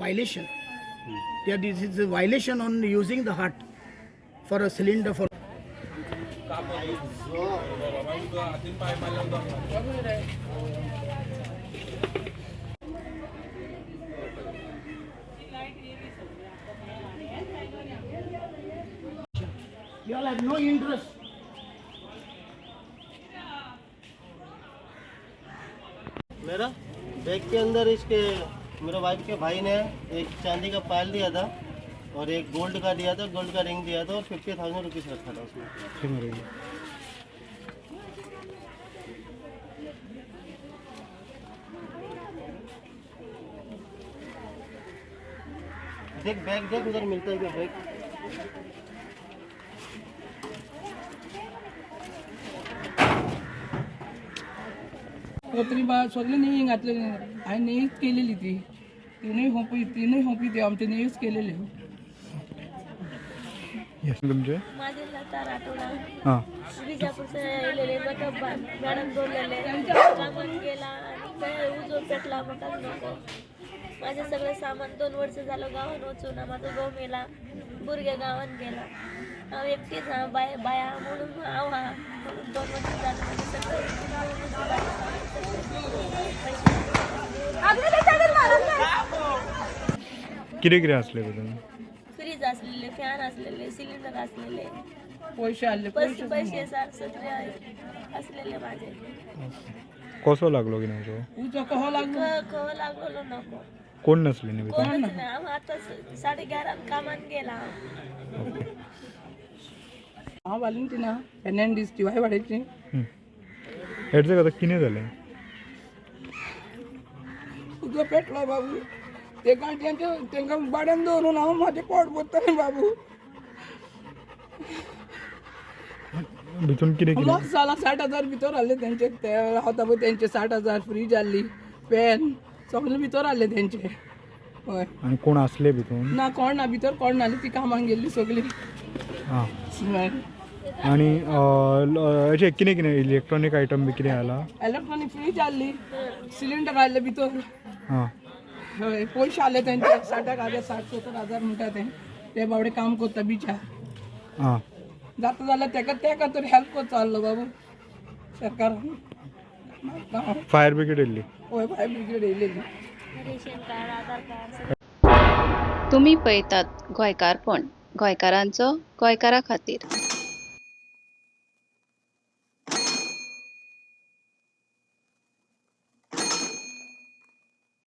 violation. This is a violation on using the hut for a cylinder for. You all have no interest. मेरा bag K अंदर इसके मेरे wife K भाई ने एक चांदी का पायल दिया था और एक गोल्ड का दिया था, गोल्ड का रिंग दिया था और 50,000 रुपीज़ रखा था उसमें। देख बैग देख, उधर मिलता है क्या बैग? कोत्री बा सगळे नेई घातलेले. हांवें नेईच केलेली ती तिनूय होंपी, तिनूय होंपी ती आमचे नेईच केलेली. तुमचे? माझे लता राठोडा. हां. विजापूरचे येयलेले. म्हाका मॅडम बोललेले, कामात गेला आणि काय उजो पेटला, म्हाका नको. माझे सगळे सामान 2 वर्ष झालं गावान वचून. माझो घोव मेला, भुरगे गावान गेला, हांव एकटीच हा बाय बाया म्हणून हांव हा म्हणून 2 वर्ष झालं माझे सगळे पैसे. कितें कितें आसलें भितून? फ्रीज असलेले, फॅन असलेले, सिलेंडर असलेले. पयशे आहले. पैसे पैसे 60-70 असलेले माझे. कसो लागलो कितें उजो? उजो कहो लागलो? कव लागलो नको. कोण नासले न्ही भितून? कोणच नाही. हांव आता 11:30 कामान गेला हांव. ओके. हांव वालेंटिना फेर्नांडीस, टिवाय वाड्याची. हेडचे आतां कितें जालें? उजो पेटलो बाबू. ते तेंचे तेंकां भाड्यान दवरून हांव म्हाजें पोट भरतलें बाबू. भितून कितें कितें? लॉस जाला. 60,000 भितर आहले तेंचे. ते रावता पळय तेंचे 60,000, फ्रीज आहली, फॅन सगळे भितर आहले तेंचे, हय. आनी कोण आसले भितून? ना, कोण ना भितर, कोण नासली. ती कामाक गेल्ली सगळी. आं. हय. आनी अशें कितें कितें इलेक्ट्रॉनीक आयटम बी कितें आला? इलेक्ट्रॉनीक फ्रीज आहली, सिलिंडर आहले भितर. आं. हय, पयशे आहले तेंचे 60 एक हजार, 60-70 हजार म्हणटा ते. ते बाबडे काम करता बिचार. आं. जाता जाल्यार तेका तेका तरी हेल्प करचो आहलो बाबू सरकारान. फायर ब्रिगेड येयल्ली? हय, फायर ब्रिगेड येयलेली. रेशन कार्ड, आधार कार्ड सगळें. तुमी पळयतात गोंयकारपण, गोंयकारांचो गोंयकारा खातीर.